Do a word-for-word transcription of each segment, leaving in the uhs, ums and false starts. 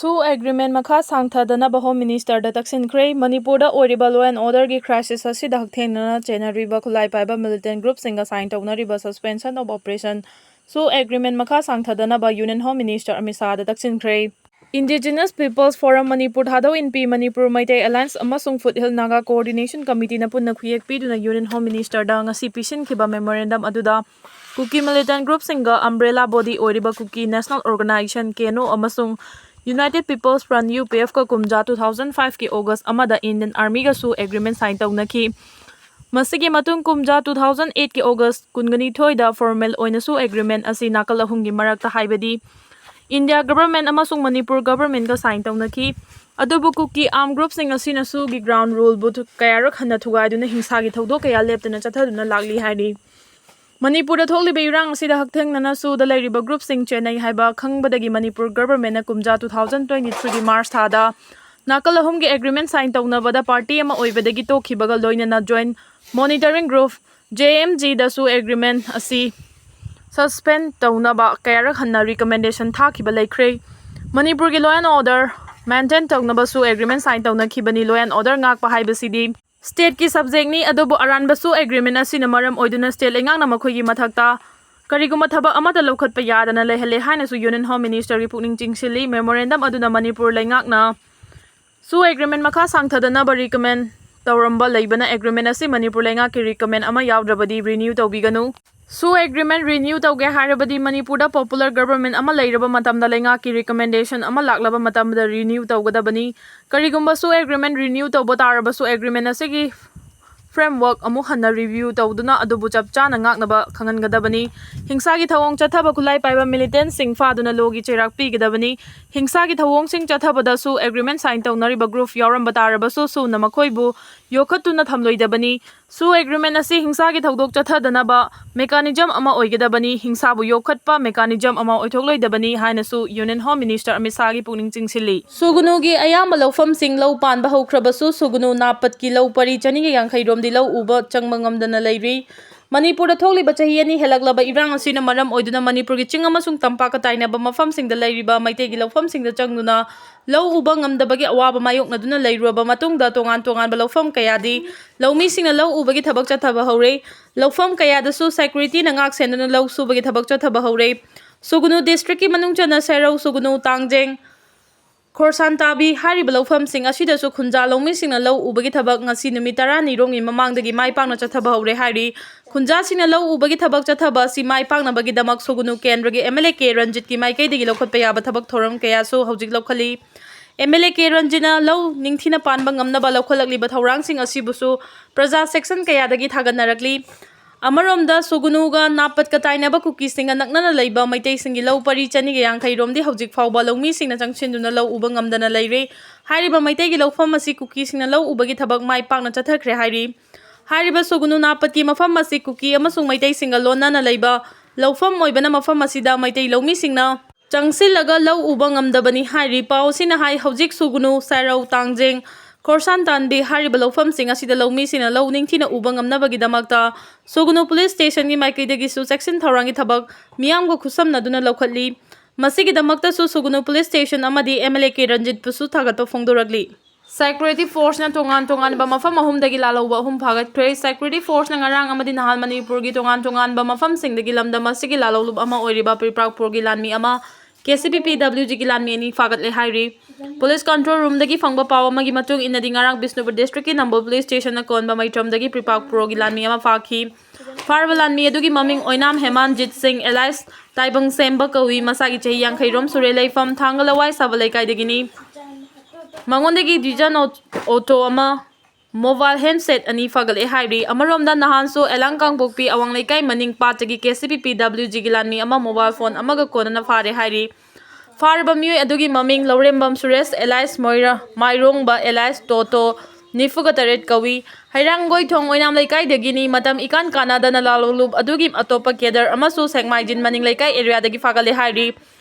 ꯁꯨ ꯑꯦꯒ꯭ꯔꯤꯃꯦꯟ ꯃꯈꯥ ꯁꯥꯡꯊꯗꯅꯕ ꯍꯣꯝ ꯃꯤꯅꯤꯁꯇꯔꯗ ꯇꯛꯁꯤꯟꯈ꯭ꯔꯦ꯫ ꯃꯅꯤꯄꯨꯔꯗ ꯑꯣꯏꯔꯤꯕ law and order ꯒꯤ crisis ꯑꯁꯤꯗ ꯍꯛꯊꯦꯡꯅꯅ ꯆꯦꯟꯅꯔꯤꯕ ꯈꯨꯠꯂꯥꯏ ꯄꯥꯏꯕ militant group ꯁꯤꯡꯒ sign ꯇꯧꯅꯔꯤꯕ suspension of operation ꯁꯨ ꯑꯦꯒ꯭ꯔꯤꯃꯦꯟ ꯃꯈꯥ ꯁꯥꯡꯊꯗꯅꯕ Union Home Minister Amit ꯁꯥꯍꯗ ꯇꯛꯁꯤꯟꯈ꯭ꯔꯦ꯫ Indigenous Peoples Forum Manipur, Thadou Inpi Manipur, Meitei Alliance ꯑꯃꯁꯨꯡ Foothill Naga Coordination Committee ꯅ ꯄꯨꯟꯅ ꯈꯨꯌꯦꯛ ꯄꯤꯗꯨꯅ Union Home Minister ꯗ ꯉꯁꯤ ꯄꯤꯁꯤꯟꯈꯤꯕ memorandum ꯑꯗꯨꯗ ꯀꯨꯀꯤ militant group ꯁꯤꯡꯒ umbrella body ꯑꯣꯏꯔꯤꯕ Kuki National Organization, K N O, ꯑꯃꯁꯨꯡ United People's Front, U P F ꯀ ꯀꯨꯝꯖꯥ two thousand five ꯀꯤ August ꯑꯃꯗ Indian Army ꯒꯁꯨ agreement sign ꯇꯧꯅꯈꯤ꯫ ꯃꯁꯤꯒꯤ ꯃꯇꯨꯡ ꯀꯨꯝꯖꯥ two thousand eight ꯀꯤ August ꯀꯨꯟꯅꯤꯊꯣꯏꯗ formal ꯑꯣꯏꯅꯁꯨ agreement ꯑꯁꯤ ꯅꯥꯀꯜ ꯑꯍꯨꯝꯒꯤ ꯃꯔꯛꯇ, ꯍꯥꯏꯕꯗꯤ India government ꯑꯃꯁꯨꯡ ꯃꯅꯤꯄꯨꯔ government ꯀ sign ꯇꯧꯅꯈꯤ꯫ ꯑꯗꯨꯕꯨ ꯀꯨꯀꯤ armed group ꯁꯤꯡ ꯑꯁꯤꯅꯁꯨ ꯒꯤ ground rule ꯕꯨ ꯊꯨ-, ꯀꯌꯥꯔꯛ ꯍꯟꯅ ꯊꯨꯒꯥꯏꯗꯨꯅ ꯍꯤꯡꯁꯥꯒꯤ ꯊꯧꯗꯣꯛ ꯀꯌꯥ ꯂꯦꯞꯇꯅ ꯆꯠꯊꯗꯨꯅ ꯂꯥꯛꯂꯤ ꯍꯥꯏꯔꯤ꯫ ꯃꯅꯤꯄꯨꯔꯗ ꯊꯣꯛꯂꯤꯕ ꯏꯔꯥꯡ ꯑꯁꯤꯗ ꯍꯛꯊꯦꯡꯅꯅ ꯁꯨꯗ ꯂꯩꯔꯤꯕ group ꯁꯤꯡ ꯆꯦꯟꯅꯩ ꯍꯥꯏꯕ ꯈꯪꯕꯗꯒꯤ ꯃꯅꯤꯄꯨꯔ government ꯅ ꯀꯨꯝꯖꯥ two thousand twenty three ꯒꯤ March ꯊꯥꯗ ꯅꯥꯀꯜ ꯑꯍꯨꯝꯒꯤ agreement sign ꯇꯧꯅꯕꯗ party ꯑꯃ ꯑꯣꯏꯕꯗꯒꯤ ꯇꯣꯛꯈꯤꯕꯒ ꯂꯣꯏꯅꯅ Joint Monitoring Group, J M G ꯗꯁꯨ agreement ꯑꯁꯤ suspend ꯇꯧꯅꯕ ꯀꯌꯥꯔꯛ ꯍꯟꯅ recommendation ꯊꯥꯈꯤꯕ ꯂꯩꯈ꯭ꯔꯦ꯫ ꯃꯅꯤꯄꯨꯔꯒꯤ law and order maintain ꯇꯧꯅꯕꯁꯨ agreement sign ꯇꯧꯅꯈꯤꯕꯅꯤ꯫ Law and order ꯉꯥꯛꯄ ꯍꯥꯏꯕꯁꯤꯗꯤ state ꯀꯤ subject ꯅꯤ, ꯑꯗꯨꯕꯨ ꯑꯔꯥꯟꯕꯁꯨ agreement ꯑꯁꯤꯅ ꯃꯔꯝ ꯑꯣꯏꯗꯨꯅ state ꯂꯩꯉꯥꯛꯅ ꯃꯈꯣꯏꯒꯤ ꯃꯊꯛꯇ ꯀꯔꯤꯒꯨꯝꯕ ꯊꯕꯛ ꯑꯃꯠꯇ ꯂꯧꯈꯠꯄ ꯌꯥꯗꯅ ꯂꯩꯍꯜꯂꯦ ꯍꯥꯏꯅꯁꯨ Union Home Minister ꯒꯤ ꯄꯨꯛꯅꯤꯡ ꯆꯤꯡꯁꯤꯜꯂꯤ꯫ Memorandum ꯑꯗꯨꯅ ꯃꯅꯤꯄꯨꯔ ꯂꯩꯉꯥꯛꯅ ꯁꯨ agreement ꯃꯈꯥ ꯁꯥꯡꯊꯗꯅꯕ recommend ꯇꯧꯔꯝꯕ ꯂꯩꯕꯅ, agreement ꯑꯁꯤ ꯃꯅꯤꯄꯨꯔ ꯂꯩꯉꯥꯛꯀꯤ recommend ꯑꯃ ꯌꯥꯎꯗ꯭ꯔꯕꯗꯤ renew ꯇꯧꯕꯤꯒꯅꯨ꯫ ꯁꯨ agreement renew ꯇꯧꯒꯦ ꯍꯥꯏꯔꯕꯗꯤ ꯃꯅꯤꯄꯨꯔꯗ popular government ꯑꯃ ꯂꯩꯔꯕ ꯃꯇꯝꯗ ꯂꯩꯉꯥꯛꯀꯤ recommendation ꯑꯃ ꯂꯥꯛꯂꯕ ꯃꯇꯝꯗ renew ꯇꯧꯒꯗꯕꯅꯤ꯫ ꯀꯔꯤꯒꯨꯝꯕ ꯁꯨ agreement renew ꯇꯧꯕ ꯇꯥꯔꯕꯁꯨ agreement ꯑꯁꯤꯒꯤ framework ꯑꯃꯨꯛ ꯍꯟꯅ review ꯇꯧꯗꯨꯅ ꯑꯗꯨꯕꯨ ꯆꯞ ꯆꯥꯅ ꯉꯥꯛꯅꯕ ꯈꯪꯍꯟꯒꯗꯕꯅꯤ꯫ ꯍꯤꯡꯁꯥꯒꯤ ꯊꯧꯑꯣꯡ ꯆꯠꯊꯕ ꯈꯨꯠꯂꯥꯏ ꯄꯥꯏꯕ militant ꯁꯤꯡ ꯐꯥꯗꯨꯅ law ꯒꯤ ꯆꯩꯔꯥꯛ ꯄꯤꯒꯗꯕꯅꯤ꯫ ꯍꯤꯡꯁꯥꯒꯤ ꯊꯧꯑꯣꯡꯁꯤꯡ ꯆꯠꯊꯕꯗꯁꯨ agreement sign ꯇꯧꯅꯔꯤꯕ group ꯌꯥꯎꯔꯝꯕ ꯇꯥꯔꯕꯁꯨ ꯁꯨꯅ ꯃꯈꯣꯏꯕꯨ ꯌꯣꯛꯈꯠꯇꯨꯅ ꯊꯝꯂꯣꯏꯗꯕꯅꯤ꯫ ꯁꯨ agreement ꯑꯁꯤ ꯍꯤꯡꯁꯥꯒꯤ ꯊꯧꯗꯣꯛ ꯆꯠꯊꯗꯅꯕ mechanism ꯑꯃ ꯑꯣꯏꯒꯗꯕꯅꯤ, ꯍꯤꯡꯁꯥꯕꯨ ꯌꯣꯛꯈꯠꯄ mechanism ꯑꯃ ꯑꯣꯏꯊꯣꯛꯂꯣꯏꯗꯕꯅꯤ ꯍꯥꯏꯅꯁꯨ Union Home Minister ꯑꯃꯤꯠ ꯁꯥꯍꯒꯤ ꯄꯨꯛꯅꯤꯡ ꯆꯤꯡꯁꯤꯜꯂꯤ꯫ ꯁꯨꯒꯅꯨꯒꯤ ꯑꯌꯥꯝꯕ ꯂꯧꯐꯝꯁꯤꯡ ꯂꯧ ꯄꯥꯟꯕ ꯍꯧꯈ꯭ꯔꯕꯁꯨ ꯁꯨꯒꯅꯨ ꯅꯥꯄꯠꯀꯤ ꯂꯧ ꯄꯔꯤ ꯆꯅꯤꯒ ꯌꯥꯡꯈꯩ ꯔꯣꯝꯗꯤ ꯂꯧ ꯎꯕ ꯆꯪꯕ ꯉꯝꯗꯅ ꯂꯩꯔꯤ꯫ ꯃꯅꯤꯄꯨꯔꯗ ꯊꯣꯛꯂꯤꯕ ꯆꯍꯤ ꯑꯅꯤ ꯍꯦꯜꯂꯛꯂꯕ ꯏꯔꯥꯡ ꯑꯁꯤꯅ ꯃꯔꯝ ꯑꯣꯏꯗꯨꯅ ꯃꯅꯤꯄꯨꯔꯒꯤ ꯆꯤꯡ ꯑꯃꯁꯨꯡ ꯇꯝꯄꯥꯛꯀ ꯇꯥꯏꯅꯕ ꯃꯐꯝꯁꯤꯡꯗ ꯂꯩꯔꯤꯕ ꯃꯩꯇꯩꯒꯤ ꯂꯧꯐꯝꯁꯤꯡꯗ ꯆꯪꯗꯨꯅ ꯂꯧ ꯎꯕ ꯉꯝꯗꯕꯒꯤ ꯑꯋꯥꯕ ꯃꯥꯌꯣꯛꯅꯗꯨꯅ ꯂꯩꯔꯨꯔꯕ ꯃꯇꯨꯡꯗ ꯇꯣꯉꯥꯟ ꯇꯣꯉꯥꯟꯕ ꯂꯧꯐꯝ ꯀꯌꯥꯗꯤ ꯂꯧꯃꯤꯁꯤꯡꯅ ꯂꯧ ꯎꯕꯒꯤ ꯊꯕꯛ ꯆꯠꯊꯕ ꯍꯧꯔꯦ꯫ ꯂꯧꯐꯝ ꯀꯌꯥꯗꯁꯨ ꯁꯦꯀ꯭ꯌꯨꯔꯤꯇꯤꯅ ꯉꯥꯛ ꯁꯦꯟꯗꯨꯅ ꯂꯧ ꯁꯨꯕꯒꯤ ꯊꯕꯛ ꯆꯠꯊꯕ ꯍꯧꯔꯦ꯫ ꯁꯨꯒꯨꯅꯨ ꯗꯤꯁꯇ꯭ꯔꯤꯛꯀꯤ ꯃꯅꯨꯡ ꯆꯟꯅ ꯁꯦꯔꯧ, ꯁꯨꯒꯨꯅꯨ, ꯇꯥꯡꯖꯦꯡ, ꯈꯣꯔꯁꯥꯟ ꯇꯥꯕꯤ ꯍꯥꯏꯔꯤꯕ ꯂꯧꯐꯝꯁꯤꯡ ꯑꯁꯤꯗꯁꯨ ꯈꯨꯟꯖꯥ ꯂꯧꯃꯤꯁꯤꯡꯅ ꯂꯧ ꯎꯕꯒꯤ ꯊꯕꯛ ꯉꯁꯤ ꯅꯨꯃꯤꯠ ꯇꯔꯥꯅꯤ ꯔꯣꯝꯒꯤ ꯃꯃꯥꯡꯗꯒꯤ ꯃꯥꯏ ꯄꯥꯛꯅ ꯆꯠꯊꯕ ꯍꯧꯔꯦ ꯍꯥꯏꯔꯤ꯫ ꯈꯨꯟꯖꯥꯁꯤꯡꯅ ꯂꯧ ꯎꯕꯒꯤ ꯊꯕꯛ ꯆꯠꯊꯕ ꯑꯁꯤ ꯃꯥꯏ ꯄꯥꯛꯅꯕꯒꯤꯗꯃꯛ ꯁꯨꯒꯨꯅꯨ ꯀꯦꯟꯗ꯭ꯔꯒꯤ ꯑꯦꯝ ꯑꯦꯜ ꯑꯦ ꯀꯦ ꯔꯟꯖꯤꯠꯀꯤ ꯃꯥꯏꯀꯩꯗꯒꯤ ꯂꯧꯈꯠꯄ ꯌꯥꯕ ꯊꯕꯛ ꯊꯧꯔꯝ ꯀꯌꯥꯁꯨ ꯍꯧꯖꯤꯛ ꯂꯧꯈꯠꯂꯤ꯫ ꯑꯦꯝ ꯑꯦꯜ ꯑꯦ ꯀꯦ ꯔꯟꯖꯤꯠꯅ ꯂꯧ ꯅꯤꯡꯊꯤꯅ ꯄꯥꯟꯕ ꯉꯝꯅꯕ ꯂꯧꯈꯠꯂꯛꯂꯤꯕ ꯊꯧꯔꯥꯡꯁꯤꯡ ꯑꯁꯤꯕꯨꯁꯨ ꯄ꯭ꯔꯖꯥ ꯁꯦꯛꯁꯟ ꯀꯌꯥꯗꯒꯤ ꯊꯥꯒꯠꯅꯔꯛꯂꯤ꯫ ꯑꯃꯔꯣꯝꯗ ꯁꯨꯒꯨꯅꯨꯒ ꯅꯥꯄꯠꯀ ꯇꯥꯏꯅꯕ ꯀꯨꯀꯤꯁꯤꯡꯒ ꯅꯛꯅꯅ ꯂꯩꯕ ꯃꯩꯇꯩꯁꯤꯡꯒꯤ ꯂꯧ ꯄꯔꯤ ꯆꯅꯤꯒ ꯌꯥꯡꯈꯩ ꯔꯣꯝꯗꯤ ꯍꯧꯖꯤꯛ ꯐꯥꯎꯕ ꯂꯧꯃꯤꯁꯤꯡꯅ ꯆꯪꯁꯤꯟꯗꯨꯅ ꯂꯧ ꯎꯕ ꯉꯝꯗꯅ ꯂꯩꯔꯦ꯫ ꯍꯥꯏꯔꯤꯕ ꯃꯩꯇꯩꯒꯤ ꯂꯧꯐꯝ ꯑꯁꯤ ꯀꯨꯀꯤꯁꯤꯡꯅ ꯂꯧ ꯎꯕꯒꯤ ꯊꯕꯛ ꯃꯥꯏ ꯄꯥꯛꯅ ꯆꯠꯊꯈ꯭ꯔꯦ ꯍꯥꯏꯔꯤ꯫ ꯍꯥꯏꯔꯤꯕ ꯁꯨꯒꯨꯅꯨ ꯅꯥꯄꯠꯀꯤ ꯃꯐꯝ ꯑꯁꯤ ꯀꯨꯀꯤ ꯑꯃꯁꯨꯡ ꯃꯩꯇꯩꯁꯤꯡꯒ ꯂꯣꯟꯅꯅ ꯂꯩꯕ ꯂꯧꯐꯝ ꯑꯣꯏꯕꯅ ꯃꯐꯝ ꯑꯁꯤꯗ ꯃꯩꯇꯩ ꯂꯧꯃꯤꯁꯤꯡꯅ ꯆꯪꯁꯤꯜꯂꯒ ꯂꯧ ꯎꯕ ꯉꯝꯗꯕꯅꯤ ꯍꯥꯏꯔꯤ꯫ ꯄꯥꯎ ꯑꯁꯤꯅ ꯍꯥꯏ, ꯍꯧꯖꯤꯛ ꯁꯨꯒꯨꯅꯨ, ꯁꯦꯔꯧ, ꯇꯥꯡꯖꯦꯡ, ꯈꯣꯔꯁꯥꯟ ꯇꯥꯟꯕꯤ ꯍꯥꯏꯔꯤꯕ ꯂꯧꯐꯝꯁꯤꯡ ꯑꯁꯤꯗ ꯂꯧꯃꯤꯁꯤꯡꯅ ꯂꯧ ꯅꯤꯡꯊꯤꯅ ꯎꯕ ꯉꯝꯅꯕꯒꯤꯗꯃꯛꯇ ꯁꯨꯒꯨꯅꯨ ꯄꯨꯂꯤꯁ ꯁ꯭ꯇꯦꯁꯟꯒꯤ ꯃꯥꯏꯀꯩꯗꯒꯤꯁꯨ ꯆꯦꯛꯁꯤꯟ ꯊꯧꯔꯥꯡꯒꯤ ꯊꯕꯛ ꯃꯤꯌꯥꯝꯒ ꯈꯨꯠꯁꯝꯅꯗꯨꯅ ꯂꯧꯈꯠꯂꯤ꯫ ꯃꯁꯤꯒꯤꯗꯃꯛꯇꯁꯨ ꯁꯨꯒꯨꯅꯨ ꯄꯨꯂꯤꯁ ꯁ꯭ꯇꯦꯁꯟ ꯑꯃꯗꯤ ꯑꯦꯝ ꯑꯦꯜ ꯑꯦ ꯀꯦ ꯔꯟꯖꯤꯠꯄꯨꯁꯨ ꯊꯥꯒꯠꯄ ꯐꯣꯡꯗꯣꯔꯛꯂꯤ꯫ ꯁꯦꯀ꯭ꯌꯨꯔꯤꯇꯤ ꯐꯣꯔꯁꯅ ꯇꯣꯉꯥꯟ ꯇꯣꯉꯥꯟꯕ ꯃꯐꯝ ꯑꯍꯨꯝꯗꯒꯤ ꯂꯥꯜꯍꯧꯕ ꯑꯍꯨꯝ ꯐꯥꯒꯠꯈ꯭ꯔꯦ꯫ ꯁꯦꯀ꯭ꯌꯨꯔꯤꯇꯤ ꯐꯣꯔꯁꯅ ꯉꯔꯥꯡ ꯑꯃꯗꯤ ꯅꯍꯥꯟ ꯃꯅꯤꯄꯨꯔꯒꯤ ꯇꯣꯉꯥꯟ ꯇꯣꯉꯥꯟꯕ ꯃꯐꯝꯁꯤꯡꯗꯒꯤ ꯂꯝꯗꯝ ꯑꯁꯤꯒꯤ ꯂꯥꯜꯍꯧꯂꯨꯞ ꯑꯃ ꯑꯣꯏꯔꯤꯕ ꯄ꯭ꯔꯤꯄ꯭ꯔꯥꯛꯄꯨꯔꯒꯤ ꯂꯥꯟꯃꯤ ꯑꯃ ꯀꯦ ꯁꯤ ꯄꯤ ꯄꯤ ꯗꯕ꯭ꯂꯤꯎ ꯖꯤꯒꯤ ꯂꯥꯟꯃꯤ ꯑꯅꯤ ꯐꯥꯒꯠꯂꯦ ꯍꯥꯏꯔꯤ꯫ ꯄꯨꯂꯤꯁ ꯀꯟꯇ꯭ꯔꯣꯜ ꯔꯨꯝꯗꯒꯤ ꯐꯪꯕ ꯄꯥꯎ ꯑꯃꯒꯤ ꯃꯇꯨꯡ ꯏꯟꯅꯗꯤ ꯉꯔꯥꯡ ꯕꯤꯁꯅꯨꯄꯨꯔ ꯗꯤꯁꯇ꯭ꯔꯤꯛꯀꯤ ꯅꯝꯕꯣꯜ ꯄꯨꯂꯤꯁ ꯁ꯭ꯇꯦꯁꯟꯅ ꯀꯣꯟꯕ ꯃꯩꯇ꯭ꯔꯝꯗꯒꯤ ꯄ꯭ꯔꯤꯄꯥꯛ ꯄ꯭ꯔꯣꯒꯤ ꯂꯥꯟꯃꯤ ꯑꯃ ꯐꯥꯈꯤ꯫ ꯐꯥꯔꯕ ꯂꯥꯟꯃꯤ ꯑꯗꯨꯒꯤ ꯃꯃꯤꯡ ꯑꯣꯏꯅꯥꯝ ꯍꯦꯃꯥꯟꯖꯤꯠ ꯁꯤꯡ ꯑꯦꯂꯥꯏꯁ ꯇꯥꯏꯕꯪ ꯁꯦꯝꯕ ꯀꯧꯏ꯫ ꯃꯁꯥꯒꯤ ꯆꯍꯤ ꯌꯥꯡꯈꯩ ꯔꯣꯝ ꯁꯨꯔꯦ꯫ ꯂꯩꯐꯝ ꯊꯥꯡꯒ ꯂꯋꯥꯏ ꯁꯥꯕ ꯂꯩꯀꯥꯏꯗꯒꯤꯅꯤ꯫ ꯃꯉꯣꯟꯗꯒꯤ ꯗꯤꯖꯟ ꯑꯣ-, ꯑꯣꯇꯣ ꯑꯃ, ꯃꯣꯕꯥꯏꯜ ꯍꯦꯟꯁꯦꯠ ꯑꯅꯤ ꯐꯥꯒꯠꯂꯦ ꯍꯥꯏꯔꯤ꯫ ꯑꯃꯔꯣꯝꯗ ꯅꯍꯥꯟꯁꯨ ꯑꯦꯂꯥꯡ ꯀꯥꯡꯄꯣꯛꯄꯤ ꯑꯋꯥꯡ ꯂꯩꯀꯥꯏ ꯃꯅꯤꯡ ꯄꯥꯠꯇꯒꯤ ꯀꯦ ꯁꯤ ꯄꯤ ꯄꯤ ꯗꯕ꯭ꯂꯤꯎ ꯖꯤꯒꯤ ꯂꯥꯟꯃꯤ ꯑꯃ ꯃꯣꯕꯥꯏꯜ ꯐꯣꯟ ꯑꯃꯒ ꯀꯣꯟꯅꯅ ꯐꯥꯔꯦ ꯍꯥꯏꯔꯤ꯫ ꯐꯥꯔꯕ ꯃꯤꯑꯣꯏ ꯑꯗꯨꯒꯤ ꯃꯃꯤꯡ ꯂꯧꯔꯦꯝꯕꯝ ꯁꯨꯔꯦꯁ ꯑꯦꯂꯥꯏꯁ ꯃꯣꯏꯔꯥ, ꯃꯥꯏꯔꯣꯡꯕ ꯑꯦꯂꯥꯏꯁ ꯇꯣꯇꯣ, ꯅꯤꯐꯨꯒ ꯇꯔꯦꯠ ꯀꯧꯏ꯫ ꯍꯩꯔꯥꯡꯒꯣꯏꯊꯣꯡ ꯑꯣꯏꯅꯥꯝ ꯂꯩꯀꯥꯏꯗꯒꯤꯅꯤ꯫ ꯃꯇꯝ ꯏꯀꯥꯟ ꯀꯥꯟꯅꯗꯅ ꯂꯥꯜꯍꯧꯂꯨꯞ ꯑꯗꯨꯒꯤ ꯑꯇꯣꯞꯄ ꯀꯦꯗꯔ ꯑꯃꯁꯨ ꯁꯦꯛꯃꯥꯏꯖꯤꯟ ꯃꯅꯤꯡ ꯂꯩꯀꯥꯏ ꯑꯦꯔꯤꯌꯥꯗꯒꯤ ꯐꯥꯒꯠꯂꯦ ꯍꯥꯏꯔꯤ꯫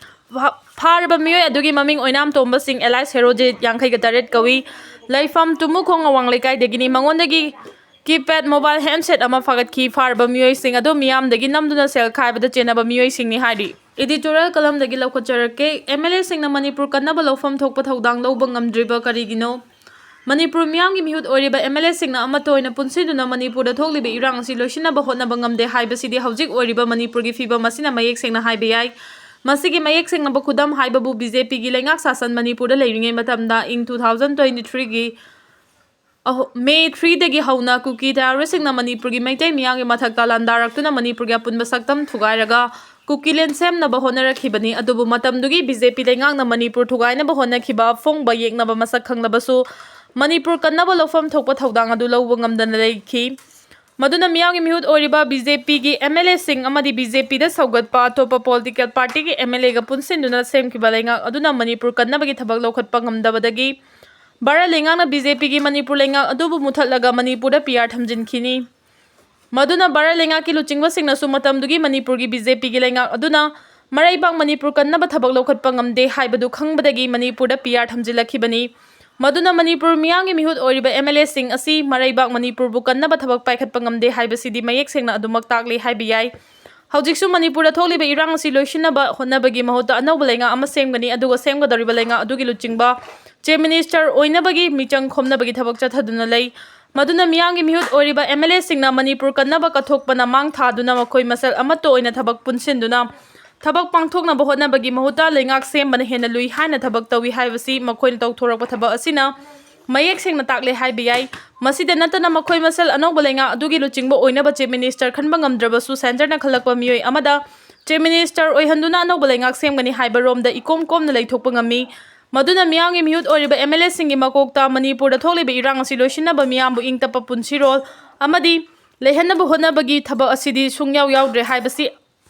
ꯐꯥ-, ꯐꯥꯔꯕ ꯃꯤꯑꯣꯏ ꯑꯗꯨꯒꯤ ꯃꯃꯤꯡ ꯑꯣꯏꯅꯥꯝ ꯇꯣꯝꯕ ꯁꯤꯡ ꯑꯦꯂꯥꯏꯁ ꯍꯦꯔꯣꯖꯤꯠ, ꯌꯥꯡꯈꯩꯒ ꯇꯔꯦꯠ ꯀꯧꯏ꯫ ꯂꯩꯐꯝ ꯇꯨꯃꯨꯈꯣꯡ ꯑꯋꯥꯡ ꯂꯩꯀꯥꯏꯗꯒꯤꯅꯤ꯫ ꯃꯉꯣꯟꯗꯒꯤ ꯀꯤꯄꯦꯗ ꯃꯣꯕꯥꯏꯜ ꯍꯦꯟꯁꯦꯠ ꯑꯃ ꯐꯥꯒꯠꯈꯤ꯫ ꯐꯥꯔꯕ ꯃꯤꯑꯣꯏꯁꯤꯡ ꯑꯗꯨ ꯃꯤꯌꯥꯝꯗꯒꯤ ꯅꯝꯗꯨꯅ ꯁꯦꯜ ꯈꯥꯏꯕꯗ ꯆꯦꯟꯅꯕ ꯃꯤꯑꯣꯏꯁꯤꯡꯅꯤ ꯍꯥꯏꯔꯤ꯫ ꯏꯗꯤꯇꯣꯔꯤꯌꯦꯜ ꯀꯂꯝꯗꯒꯤ ꯂꯧꯈꯠꯆꯔꯛꯀꯦ꯫ ꯑꯦꯝ ꯑꯦꯜ ꯑꯦꯁꯤꯡꯅ ꯃꯅꯤꯄꯨꯔ ꯀꯟꯅꯕ ꯂꯧꯐꯝ ꯊꯣꯛꯄ ꯊꯧꯗꯥꯡ ꯂꯧꯕ ꯉꯝꯗ꯭ꯔꯤꯕ ꯀꯔꯤꯒꯤꯅꯣ? ꯃꯅꯤꯄꯨꯔ ꯃꯤꯌꯥꯝꯒꯤ ꯃꯤꯍꯨꯠ ꯑꯣꯏꯔꯤꯕ ꯑꯦꯝ ꯑꯦꯜ ꯑꯦꯁꯤꯡꯅ ꯑꯃꯠꯇ ꯑꯣꯏꯅ ꯄꯨꯟꯁꯤꯟꯗꯨꯅ ꯃꯅꯤꯄꯨꯔꯗ ꯊꯣꯛꯂꯤꯕ ꯏꯔꯥꯡ ꯑꯁꯤ ꯂꯣꯏꯁꯤꯟꯅꯕ ꯍꯣꯠꯅꯕ ꯉꯝꯗꯦ ꯍꯥꯏꯕꯁꯤꯗꯤ ꯍꯧꯖꯤꯛ ꯑꯣꯏꯔꯤꯕ ꯃꯅꯤꯄꯨꯔꯒꯤ ꯐꯤꯕꯝ ꯑꯁꯤꯅ ꯃꯌꯦꯛ ꯁꯦꯡꯅ ꯍꯥꯏꯕ ꯌꯥꯏ꯫ ꯃꯁꯤꯒꯤ ꯃꯌꯦꯛ ꯁꯦꯡꯅꯕ ꯈꯨꯗꯝ ꯍꯥꯏꯕꯕꯨ ꯕꯤ ꯖꯦ ꯄꯤꯒꯤ ꯂꯩꯉꯥꯛ ꯁꯥꯁꯟ ꯃꯅꯤꯄꯨꯔꯗ ꯂꯩꯔꯤꯉꯩ ꯃꯇꯝꯗ ꯏꯪ ꯇꯨ ꯊꯥꯎꯖꯟ ꯇ꯭ꯋꯦꯟꯇꯤ ꯊ꯭ꯔꯤꯒꯤ ꯑꯍꯣ-, ꯃꯦ ꯊ꯭ꯔꯤꯗꯒꯤ ꯍꯧꯅ ꯀꯨꯀꯤ ꯇꯦꯔꯣꯔꯤꯁꯁꯤꯡꯅ ꯃꯅꯤꯄꯨꯔꯒꯤ ꯃꯩꯇꯩ ꯃꯤꯌꯥꯝꯒꯤ ꯃꯊꯛꯇ ꯂꯥꯟꯗꯥꯔꯛꯇꯨꯅ ꯃꯅꯤꯄꯨꯔꯒꯤ ꯑꯄꯨꯟꯕ ꯁꯛꯇꯝ ꯊꯨꯒꯥꯏꯔꯒ ꯀꯨꯀꯤꯂꯦꯟ ꯁꯦꯝꯅꯕ ꯍꯣꯠꯅꯔꯛꯈꯤꯕꯅꯤ꯫ ꯑꯗꯨꯕꯨ ꯃꯇꯝꯗꯨꯒꯤ ꯕꯤ ꯖꯦ ꯄꯤ ꯂꯩꯉꯥꯛꯅ ꯃꯅꯤꯄꯨꯔ ꯊꯨꯒꯥꯏꯅꯕ ꯍꯣꯠꯅꯈꯤꯕ ꯑꯐꯣꯡꯕ ꯌꯦꯛꯅꯕ ꯃꯁꯛ ꯈꯪꯂꯕꯁꯨ ꯃꯅꯤꯄꯨꯔ ꯀꯟꯅꯕ ꯂꯧꯐꯝ ꯊꯣꯛꯄ ꯊꯧꯗꯥꯡ ꯑꯗꯨ ꯂꯧꯕ ꯉꯝꯗꯅ ꯂꯩꯈꯤ꯫ ꯃꯗꯨꯅ ꯃꯤꯌꯥꯝꯒꯤ ꯃꯤꯍꯨꯠ ꯑꯣꯏꯔꯤꯕ ꯕꯤ ꯖꯦ ꯄꯤꯒꯤ ꯑꯦꯝ ꯑꯦꯜ ꯑꯦꯁꯤꯡ ꯑꯃꯗꯤ ꯕꯤ ꯖꯦ ꯄꯤꯗ ꯁꯧꯒꯠꯄ ꯑꯇꯣꯞꯄ ꯄꯣꯂꯤꯇꯤꯀꯦꯜ ꯄꯥꯔꯇꯤꯒꯤ ꯑꯦꯝ ꯑꯦꯜ ꯑꯦꯒ ꯄꯨꯟꯁꯤꯟꯗꯨꯅ ꯁꯦꯝꯈꯤꯕ ꯂꯩꯉꯥꯛ ꯑꯗꯨꯅ ꯃꯅꯤꯄꯨꯔ ꯀꯟꯅꯕꯒꯤ ꯊꯕꯛ ꯂꯧꯈꯠꯄ ꯉꯝꯗꯕꯗꯒꯤ ꯚꯥꯔꯠ ꯂꯩꯉꯥꯛꯅ ꯕꯤ ꯖꯦ ꯄꯤꯒꯤ ꯃꯅꯤꯄꯨꯔ ꯂꯩꯉꯥꯛ ꯑꯗꯨꯕꯨ ꯃꯨꯊꯠꯂꯒ ꯃꯅꯤꯄꯨꯔꯗ ꯄꯤ ꯑꯥꯔ ꯊꯝꯖꯤꯟꯈꯤꯅꯤ꯫ ꯃꯗꯨꯅ ꯚꯥꯔꯠ ꯂꯩꯉꯥꯛꯀꯤ ꯂꯨꯆꯤꯡꯕꯁꯤꯡꯅꯁꯨ ꯃꯇꯝꯗꯨꯒꯤ ꯃꯅꯤꯄꯨꯔꯒꯤ ꯕꯤ ꯖꯦ ꯄꯤꯒꯤ ꯂꯩꯉꯥꯛ ꯑꯗꯨꯅ ꯃꯔꯩꯕꯥꯛ ꯃꯅꯤꯄꯨꯔ ꯀꯟꯅꯕ ꯊꯕꯛ ꯂꯧꯈꯠꯄ ꯉꯝꯗꯦ ꯍꯥꯏꯕꯗꯨ ꯈꯪꯕꯗꯒꯤ ꯃꯅꯤꯄꯨꯔꯗ ꯄꯤ ꯑꯥꯔ ꯊꯝꯖꯤꯜꯂꯛꯈꯤꯕꯅꯤ꯫ ꯃꯗꯨꯅ ꯃꯅꯤꯄꯨꯔ ꯃꯤꯌꯥꯝꯒꯤ ꯃꯤꯍꯨꯠ ꯑꯣꯏꯔꯤꯕ ꯑꯦꯝ ꯑꯦꯜ ꯑꯦꯁꯤꯡ ꯑꯁꯤ ꯃꯔꯩꯕꯥꯛ ꯃꯅꯤꯄꯨꯔꯕꯨ ꯀꯟꯅꯕ ꯊꯕꯛ ꯄꯥꯏꯈꯠꯄ ꯉꯝꯗꯦ ꯍꯥꯏꯕꯁꯤꯗꯤ ꯃꯌꯦꯛ ꯁꯦꯡꯅ ꯑꯗꯨꯃꯛ ꯇꯥꯛꯂꯤ ꯍꯥꯏꯕ ꯌꯥꯏ꯫ ꯍꯧꯖꯤꯛꯁꯨ ꯃꯅꯤꯄꯨꯔꯗ ꯊꯣꯛꯂꯤꯕ ꯏꯔꯥꯡ ꯑꯁꯤ ꯂꯣꯏꯁꯤꯟꯅꯕ ꯍꯣꯠꯅꯕꯒꯤ ꯃꯍꯨꯠꯇ ꯑꯅꯧꯕ ꯂꯩꯉꯥꯛ ꯑꯃ ꯁꯦꯝꯒꯅꯤ, ꯑꯗꯨꯒ ꯁꯦꯝꯒꯗꯧꯔꯤꯕ ꯂꯩꯉꯥꯛ ꯑꯗꯨꯒꯤ ꯂꯨꯆꯤꯡꯕ ꯆꯤꯐ ꯃꯤꯅꯤꯁꯇꯔ ꯑꯣꯏꯅꯕꯒꯤ ꯃꯤꯆꯪ ꯈꯣꯝꯅꯕꯒꯤ ꯊꯕꯛ ꯆꯠꯊꯗꯨꯅ ꯂꯩ꯫ ꯃꯗꯨꯅ ꯃꯤꯌꯥꯝꯒꯤ ꯃꯤꯍꯨꯠ ꯑꯣꯏꯔꯤꯕ ꯑꯦꯝ ꯑꯦꯜ ꯑꯦꯁꯤꯡꯅ ꯃꯅꯤꯄꯨꯔ ꯀꯟꯅꯕ ꯀꯠꯊꯣꯛꯄꯅ ꯃꯥꯡ ꯊꯥꯗꯨꯅ ꯃꯈꯣꯏ ꯃꯁꯦꯜ ꯑꯃꯠꯇ ꯑꯣꯏꯅ ꯊꯕꯛ ꯄꯨꯟꯁꯤꯟꯗꯨꯅ ꯊꯕꯛ ꯄꯥꯡꯊꯣꯛꯅꯕ ꯍꯣꯠꯅꯕꯒꯤ ꯃꯍꯨꯠꯇ ꯂꯩꯉꯥꯛ ꯁꯦꯝꯕꯅ ꯍꯦꯟꯅ ꯂꯨꯏ ꯍꯥꯏꯅ ꯊꯕꯛ ꯇꯧꯏ ꯍꯥꯏꯕꯁꯤ ꯃꯈꯣꯏꯅ ꯇꯧꯊꯣꯔꯛꯄ ꯊꯕꯛ ꯑꯁꯤꯅ ꯃꯌꯦꯛ ꯁꯦꯡꯅ ꯇꯥꯛꯂꯦ ꯍꯥꯏꯕ ꯌꯥꯏ꯫ ꯃꯁꯤꯗ ꯅꯠꯇꯅ ꯃꯈꯣꯏ ꯃꯁꯦꯜ ꯑꯅꯧꯕ ꯂꯩꯉꯥꯛ ꯑꯗꯨꯒꯤ ꯂꯨꯆꯤꯡꯕ ꯑꯣꯏꯅꯕ ꯆꯤꯐ ꯃꯤꯅꯤꯁꯇꯔ ꯈꯟꯕ ꯉꯝꯗ꯭ꯔꯕꯁꯨ ꯁꯦꯟꯇꯔꯅ ꯈꯜꯂꯛꯄ ꯃꯤꯑꯣꯏ ꯑꯃꯗ ꯆꯤꯐ ꯃꯤꯅꯤꯁꯇꯔ ꯑꯣꯏꯍꯟꯗꯨꯅ ꯑꯅꯧꯕ ꯂꯩꯉꯥꯛ ꯁꯦꯝꯒꯅꯤ ꯍꯥꯏꯕ ꯔꯣꯝꯗ ꯏꯀꯣꯝ ꯀꯣꯝꯅ ꯂꯩꯊꯣꯛꯄ ꯉꯝꯃꯤ꯫ ꯃꯗꯨꯅ ꯃꯤꯌꯥꯝꯒꯤ ꯃꯤꯍꯨꯠ ꯑꯣꯏꯔꯤꯕ ꯑꯦꯝ ꯑꯦꯜ ꯑꯦꯁꯤꯡꯒꯤ ꯃꯀꯣꯛꯇ ꯃꯅꯤꯄꯨꯔꯗ ꯊꯣꯛꯂꯤꯕ ꯏꯔꯥꯡ ꯑꯁꯤ ꯂꯣꯏꯁꯤꯟꯅꯕ ꯃꯤꯌꯥꯝꯕꯨ ꯏꯪ ꯇꯞꯄ ꯄꯨꯟꯁꯤꯔꯣꯜ ꯑꯃꯗꯤ ꯂꯩꯍꯟꯅꯕ ꯍꯣꯠꯅꯕꯒꯤ ꯊꯕꯛ ꯑꯁꯤꯗꯤ ꯁꯨꯡꯌꯥꯎ ꯌꯥꯎꯗ꯭ꯔꯦ ꯍꯥꯏꯕꯁꯤ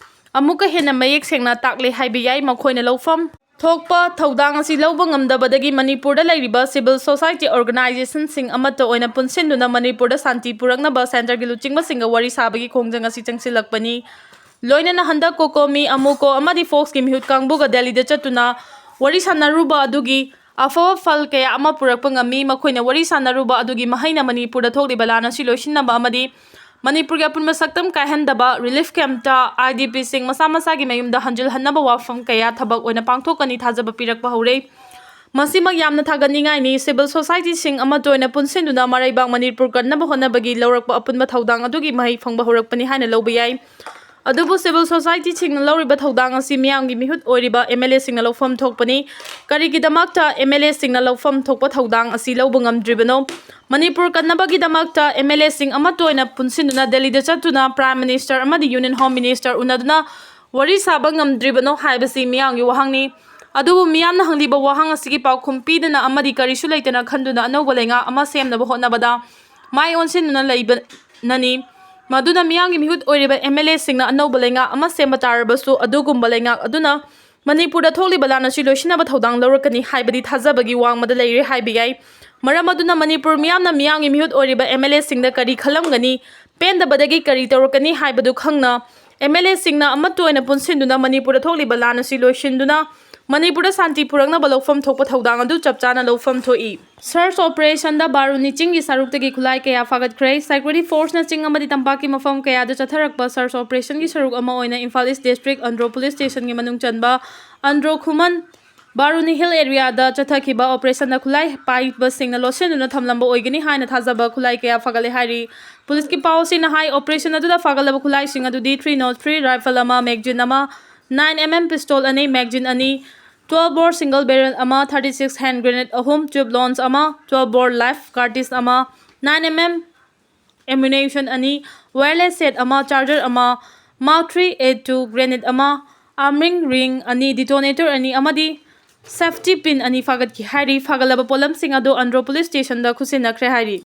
ꯑꯃꯨꯛꯀ ꯍꯦꯟꯅ ꯃꯌꯦꯛ ꯁꯦꯡꯅ ꯇꯥꯛꯂꯦ ꯍꯥꯏꯕ ꯌꯥꯏ꯫ ꯃꯈꯣꯏꯅ ꯂꯧꯐꯝ ꯊꯣꯛꯄ ꯊꯧꯗꯥꯡ ꯑꯁꯤ ꯂꯧꯕ ꯉꯝꯗꯕꯗꯒꯤ ꯃꯅꯤꯄꯨꯔꯗ ꯂꯩꯔꯤꯕ ꯁꯤꯚꯤꯜ ꯁꯣꯁꯥꯏꯇꯤ ꯑꯣꯔꯒꯅꯥꯏꯖꯦꯁꯟꯁꯤꯡ ꯑꯃꯠꯇ ꯑꯣꯏꯅ ꯄꯨꯟꯁꯤꯟꯗꯨꯅ ꯃꯅꯤꯄꯨꯔꯗ ꯁꯥꯟꯇꯤ ꯄꯨꯔꯛꯅꯕ ꯁꯦꯟꯇꯔꯒꯤ ꯂꯨꯆꯤꯡꯕꯁꯤꯡꯒ ꯋꯥꯔꯤ ꯁꯥꯕꯒꯤ ꯈꯣꯡꯖꯪ ꯑꯁꯤ ꯆꯪꯁꯤꯜꯂꯛꯄꯅꯤ꯫ ꯂꯣꯏꯅꯅ ꯍꯟꯗꯛ ꯀꯣꯀꯣꯃꯤ, ꯑꯃꯨꯀꯣ ꯑꯃꯗꯤ ꯐꯣꯛꯁꯀꯤ ꯃꯤꯍꯨꯠ ꯀꯥꯡꯕꯨꯒ ꯗꯦꯜꯂꯤꯗ ꯆꯠꯇꯨꯅ ꯋꯥꯔꯤ ꯁꯥꯟꯅꯔꯨꯕ ꯑꯗꯨꯒꯤ ꯑꯐꯕ ꯐꯜ ꯀꯌꯥ ꯑꯃ ꯄꯨꯔꯛꯄ ꯉꯝꯃꯤ꯫ ꯃꯈꯣꯏꯅ ꯋꯥꯔꯤ ꯁꯥꯟꯅꯔꯨꯕ ꯑꯗꯨꯒꯤ ꯃꯍꯩꯅ ꯃꯅꯤꯄꯨꯔꯗ ꯊꯣꯛꯂꯤꯕ ꯂꯥꯟ ꯑꯁꯤ ꯂꯣꯏꯁꯤꯟꯅꯕ ꯑꯃꯗꯤ ꯃꯅꯤꯄꯨꯔꯒꯤ ꯑꯄꯨꯟꯕ ꯁꯛꯇꯝ ꯀꯥꯏꯍꯟꯗꯕ, ꯔꯤꯂꯤꯐ ꯀꯦꯝꯞꯇ ꯑꯥꯏ ꯗꯤ ꯄꯤꯁꯤꯡ ꯃꯁꯥ ꯃꯁꯥꯒꯤ ꯃꯌꯨꯝꯗ ꯍꯟꯖꯤꯜꯍꯟꯅꯕ ꯋꯥꯐꯝ ꯀꯌꯥ ꯊꯕꯛ ꯑꯣꯏꯅ ꯄꯥꯡꯊꯣꯛꯀꯅꯤ ꯊꯥꯖꯕ ꯄꯤꯔꯛꯄ ꯍꯧꯔꯦ꯫ ꯃꯁꯤꯃꯛ ꯌꯥꯝꯅ ꯊꯥꯒꯠꯅꯤꯡꯉꯥꯏꯅꯤ꯫ ꯁꯤꯚꯤꯜ ꯁꯣꯁꯥꯏꯇꯤꯁꯤꯡ ꯑꯃꯠꯇ ꯑꯣꯏꯅ ꯄꯨꯟꯁꯤꯟꯗꯨꯅ ꯃꯔꯩꯕꯥꯛ ꯃꯅꯤꯄꯨꯔ ꯀꯟꯅꯕ ꯍꯣꯠꯅꯕꯒꯤ ꯂꯧꯔꯛꯄ ꯑꯄꯨꯟꯕ ꯊꯧꯗꯥꯡ ꯑꯗꯨꯒꯤ ꯃꯍꯩ ꯐꯪꯕ ꯍꯧꯔꯛꯄꯅꯤ ꯍꯥꯏꯅ ꯂꯧꯕ ꯌꯥꯏ꯫ ꯑꯗꯨꯕꯨ ꯁꯤꯚꯤꯜ ꯁꯣꯁꯥꯏꯇꯤꯁꯤꯡꯅ ꯂꯧꯔꯤꯕ ꯊꯧꯗꯥꯡ ꯑꯁꯤ ꯃꯤꯌꯥꯝꯒꯤ ꯃꯤꯍꯨꯠ ꯑꯣꯏꯔꯤꯕ ꯑꯦꯝ ꯑꯦꯜ ꯑꯦꯁꯤꯡꯅ ꯂꯧꯐꯝ ꯊꯣꯛꯄꯅꯤ꯫ ꯀꯔꯤꯒꯤꯗꯃꯛꯇ ꯑꯦꯝ ꯑꯦꯜ ꯑꯦꯁꯤꯡꯅ ꯂꯧꯐꯝ ꯊꯣꯛꯄ ꯊꯧꯗꯥꯡ ꯑꯁꯤ ꯂꯧꯕ ꯉꯝꯗ꯭ꯔꯤꯕꯅꯣ? ꯃꯅꯤꯄꯨꯔ ꯀꯟꯅꯕꯒꯤꯗꯃꯛꯇ ꯑꯦꯝ ꯑꯦꯜ ꯑꯦꯁꯤꯡ ꯑꯃꯠꯇ ꯑꯣꯏꯅ ꯄꯨꯟꯁꯤꯟꯗꯨꯅ ꯗꯦꯜꯂꯤꯗ ꯆꯠꯇꯨꯅ ꯄ꯭ꯔꯥꯏꯝ ꯃꯤꯅꯤꯁꯇꯔ ꯑꯃꯗꯤ ꯌꯨꯅꯤꯌꯟ ꯍꯣꯝ ꯃꯤꯅꯤꯁꯇꯔ ꯎꯅꯗꯨꯅ ꯋꯥꯔꯤ ꯁꯥꯕ ꯉꯝꯗ꯭ꯔꯤꯕꯅꯣ ꯍꯥꯏꯕꯁꯤ ꯃꯤꯌꯥꯝꯒꯤ ꯋꯥꯍꯪꯅꯤ꯫ ꯑꯗꯨꯕꯨ ꯃꯤꯌꯥꯝꯅ ꯍꯪꯂꯤꯕ ꯋꯥꯍꯪ ꯑꯁꯤꯒꯤ ꯄꯥꯎꯈꯨꯝ ꯄꯤꯗꯅ ꯑꯃꯗꯤ ꯀꯔꯤꯁꯨ ꯂꯩꯇꯅ ꯈꯟꯗꯨꯅ ꯑꯅꯧꯕ ꯂꯩꯉꯥꯛ ꯑꯃ ꯁꯦꯝꯅꯕ ꯍꯣꯠꯅꯕꯗ ꯃꯥꯏ ꯑꯣꯟꯁꯤꯟꯗꯨꯅ ꯂꯩꯕꯅꯅꯤ꯫ ꯃꯗꯨꯅ ꯃꯤꯌꯥꯝꯒꯤ ꯃꯤꯍꯨꯠ ꯑꯣꯏꯔꯤꯕ ꯑꯦꯝ ꯑꯦꯜ ꯑꯦꯁꯤꯡꯅ ꯑꯅꯧꯕ ꯂꯩꯉꯥꯛ ꯑꯃ ꯁꯦꯝꯕ ꯇꯥꯔꯕꯁꯨ ꯑꯗꯨꯒꯨꯝꯕ ꯂꯩꯉꯥꯛ ꯑꯗꯨꯅ ꯃꯅꯤꯄꯨꯔꯗ ꯊꯣꯛꯂꯤꯕ ꯂꯥꯟ ꯑꯁꯤ ꯂꯣꯏꯁꯤꯟꯅꯕ ꯊꯧꯗꯥꯡ ꯂꯧꯔꯛꯀꯅꯤ ꯍꯥꯏꯕꯗꯤ ꯊꯥꯖꯕꯒꯤ ꯋꯥꯡꯃꯗ ꯂꯩꯔꯦ ꯍꯥꯏꯕ ꯌꯥꯏ꯫ ꯃꯔꯝ ꯑꯗꯨꯅ ꯃꯅꯤꯄꯨꯔ ꯃꯤꯌꯥꯝꯅ ꯃꯤꯌꯥꯝꯒꯤ ꯃꯤꯍꯨꯠ ꯑꯣꯏꯔꯤꯕ ꯑꯦꯝ ꯑꯦꯜ ꯑꯦꯁꯤꯡꯗ ꯀꯔꯤ ꯈꯜꯂꯝꯒꯅꯤ, ꯄꯦꯟꯗꯕꯗꯒꯤ ꯀꯔꯤ ꯇꯧꯔꯛꯀꯅꯤ ꯍꯥꯏꯕꯗꯨ ꯈꯪꯅ ꯑꯦꯝ ꯑꯦꯜ ꯑꯦꯁꯤꯡꯅ ꯑꯃꯠꯇ ꯑꯣꯏꯅ ꯄꯨꯟꯁꯤꯟꯗꯨꯅ ꯃꯅꯤꯄꯨꯔꯗ ꯊꯣꯛꯂꯤꯕ ꯂꯥꯟ ꯑꯁꯤ ꯂꯣꯏꯁꯤꯟꯗꯨꯅ ꯃꯅꯤꯄꯨꯔꯗ ꯁꯥꯟꯇꯤ ꯄꯨꯔꯛꯅꯕ ꯂꯧꯐꯝ ꯊꯣꯛꯄ ꯊꯧꯗꯥꯡ ꯑꯗꯨ ꯆꯞ ꯆꯥꯅ ꯂꯧꯐꯝ ꯊꯣꯛꯏ꯫ ꯁꯔꯆ ꯑꯣꯄꯔꯦꯁꯟꯗ ꯕꯥꯔꯨꯅꯤ ꯆꯤꯡꯒꯤ ꯁꯔꯨꯛꯇꯒꯤ ꯈꯨꯠꯂꯥꯏ ꯀꯌꯥ ꯐꯥꯒꯠꯈ꯭ꯔꯦ꯫ ꯁꯦꯀ꯭ꯌꯨꯔꯤꯇꯤ ꯐꯣꯔꯁꯅ ꯆꯤꯡ ꯑꯃꯗꯤ ꯇꯝꯄꯥꯛꯀꯤ ꯃꯐꯝ ꯀꯌꯥꯗ ꯆꯠꯊꯔꯛꯄ ꯁꯔꯆ ꯑꯣꯄꯔꯦꯁꯟꯒꯤ ꯁꯔꯨꯛ ꯑꯃ ꯑꯣꯏꯅ ꯏꯝꯐꯥꯜ ꯏꯁ ꯗꯤꯁꯇ꯭ꯔꯤꯛ ꯑꯟꯗ꯭ꯔꯣ ꯄꯨꯂꯤꯁ ꯁ꯭ꯇꯦꯁꯟꯒꯤ ꯃꯅꯨꯡ ꯆꯟꯕ ꯑꯟꯗ꯭ꯔꯣ ꯈꯨꯃꯟ ꯕꯥꯔꯨꯅꯤ ꯍꯤꯜ ꯑꯦꯔꯤꯌꯥꯗ ꯆꯠꯊꯈꯤꯕ ꯑꯣꯄꯔꯦꯁꯟꯗ ꯈꯨꯠꯂꯥꯏ ꯄꯥꯏꯕꯁꯤꯡꯅ ꯂꯣꯠꯁꯤꯟꯗꯨꯅ ꯊꯝꯂꯝꯕ ꯑꯣꯏꯒꯅꯤ ꯍꯥꯏꯅ ꯊꯥꯖꯕ ꯈꯨꯠꯂꯥꯏ ꯀꯌꯥ ꯐꯥꯒꯠꯂꯦ ꯍꯥꯏꯔꯤ꯫ ꯄꯨꯂꯤꯁꯀꯤ ꯄꯥꯎꯁꯤꯡꯅ ꯍꯥꯏ, ꯑꯣꯄꯔꯦꯁꯟ ꯑꯗꯨꯗ ꯐꯥꯒꯠꯂꯕ ꯈꯨꯠꯂꯥꯏꯁꯤꯡ ꯑꯗꯨꯗꯤ ꯊ꯭ꯔꯤ ꯅꯣꯠ ꯊ꯭ꯔꯤ ꯔꯥꯏꯐꯜ ꯑꯃ, ꯃꯦꯒꯖꯤꯟ ꯑꯃ, ꯅꯥꯏꯟ ꯑꯦꯝ ꯑꯦꯝ ꯄꯤꯁꯇꯣꯜ ꯑꯅꯤ, ꯃꯦꯒꯖꯤꯟ ꯑꯅꯤ, ꯇ꯭ꯋꯦꯜꯐ ꯕꯣꯔ ꯁꯤꯡꯒꯜ ꯕꯦꯔꯦꯜ ꯑꯃ, ꯊꯥꯔꯇꯤ ꯁꯤꯛꯁ ꯍꯦꯟ ꯒ꯭ꯔꯦꯅꯦꯗ ꯑꯍꯨꯝ, ꯇ꯭ꯌꯨꯕ ꯂꯣꯟꯁ ꯑꯃ, ꯇ꯭ꯋꯦꯜꯐ ꯕꯣꯔ ꯂꯥꯏꯐ ꯀꯥꯔꯇꯤꯁ ꯑꯃ, ꯅꯥꯏꯟ ꯑꯦꯝ ꯑꯦꯝ ꯑꯦꯃꯨꯅꯤꯁꯟ ꯑꯅꯤ, ꯋꯥꯌꯔꯂꯦꯁ ꯁꯦꯠ ꯑꯃ, ꯆꯥꯔꯖꯔ ꯑꯃ, ꯃꯥꯔꯛ ꯊ꯭ꯔꯤ ꯑꯦ ꯇꯨ ꯒ꯭ꯔꯦꯅꯦꯗ ꯑꯃ, ꯑꯥꯔꯃꯤꯡ ꯔꯤꯡ ꯑꯅꯤ, ꯗꯤꯇꯣꯅꯦꯇꯔ ꯑꯅꯤ ꯑꯃꯗꯤ ꯁꯦꯐꯇꯤ ꯄꯤꯟ ꯑꯅꯤ ꯐꯥꯒꯠꯈꯤ ꯍꯥꯏꯔꯤ꯫ ꯐꯥꯒꯠꯂꯕ ꯄꯣꯠꯂꯝꯁꯤꯡ ꯑꯗꯨ ꯑꯟꯗ꯭ꯔꯣ ꯄꯨꯂꯤꯁ ꯁ꯭ꯇꯦꯁꯟꯗ ꯈꯨꯠꯁꯤꯟꯅꯈ꯭ꯔꯦ ꯍꯥꯏꯔꯤ꯫